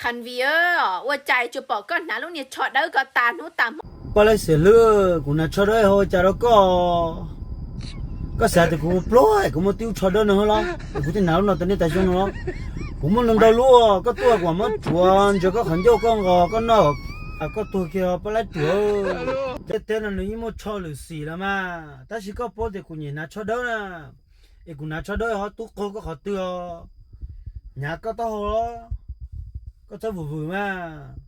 Qha Vij, ua cas tsuas pom koj hnav lub niag tsho dawb ko tas hnub tas hmo? Paj Laib Xiam Hlwb, kuv hnav tsho dawb ho ua cas rau koj? Koj xav tias kuv pluag, kuv muaj tib lub tsho dawb no los es kuv thiaj hnav lub no tas nej tas xyoo no los? Kuv muaj ntau ntau lub, koj tuaj kuv muab tsuav ntsia koj qhov ncauj koj nqos koj noj, koj tuag kiag Paj Laib ruam. Tej teb no nws yeej muaj tsho lwm xim los mas, tab sis koj paub tias kuv nyiam hnav tsho dawb na, es kuv hnav tsho dawb ho tub qaug koj qhov twg os? Hnyav koj taub hau los? Koj txhob vwm vwm mas.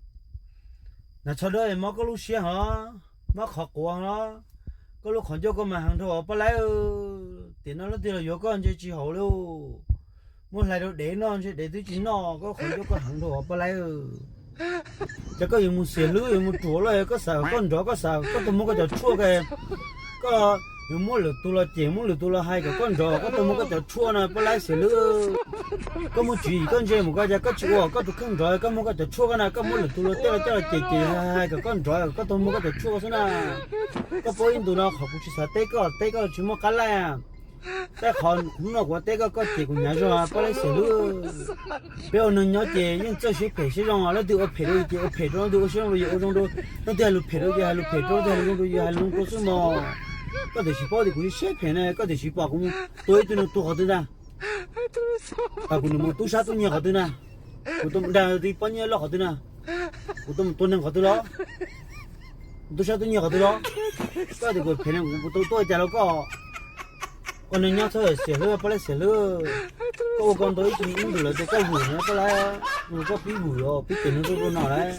Hnav tsho dawb es mob koj lub siab hov, mob qhov quav los? Koj lub qhov ncauj koj mas heev dhau Paj Laib. Tiam no leej twg los yuav koj ntshe tsis haum li. Muab hlais rau dev noj ntshe dev twb tsis noj, koj qhov ncauj koj heev dhau Paj Laib. Ces koj yuav mus Xiam Hlwb yuav mus ruam los koj xav koj nrov, koj xav koj tuaj muab koj cov tshuaj ko, koj yuav muab lwm tus los cem muab lwm tus los hais kom koj nrov, koj tuaj muab koj cov tshuaj no Paj Laib Xiam Hlwb. Koj muaj tswv yim koj ntsia mus koj cas koj tsis ua koj tus kheej nrov, koj muab koj cov tshuaj ko na koj muab lwm tus los tej los coj los cem cem hais kom koj nrov kom koj tuaj muab koj cov tshuaj ko xwb na. Koj paub ib ntus no qhov kuv tsis xav teb koj, teb koj tsis muaj qab laij. Tej qhov hnub no kuv teb koj, koj cem kuv hnyav zog Paj Laib Xiam Hlwb. Peb ua neeg nyob ces yeej txawj siab phem siab zoo, leej twg ua phem rau yus ces ua phem rau, leej twg ua siab zoo rau yus ua zoo rau, leej twg hais lus phem rau yus hais lus phem rau, leej twg hais lus zoo rau yus hais lus zoo rau xwb mog. Koj tiam sis paub tias kuv siab phem na, koj tiam sis pom kuv mus tua ib tug neeg tuag qhov twg ntag? Kuv nws mus tub sab tub nyiag qhov twg na? Kuv tua dag ti pob nyiaj loj qhov twg na? Kuv tua mus tua neeg qhov twg los? Tub sab tub nyiag qhov twg los? Koj tias kuv phem ne, kuv tua tuaj cas rau koj? Ua neeg nyob txhob xiam hlwb Paj Laib Xiam Hlwb. Koj ua koj ntau ib tug ib ntus lawm tias koj vwm na Paj Laib, koj pib vwm os, pib cem neeg tuaj rau no lawm.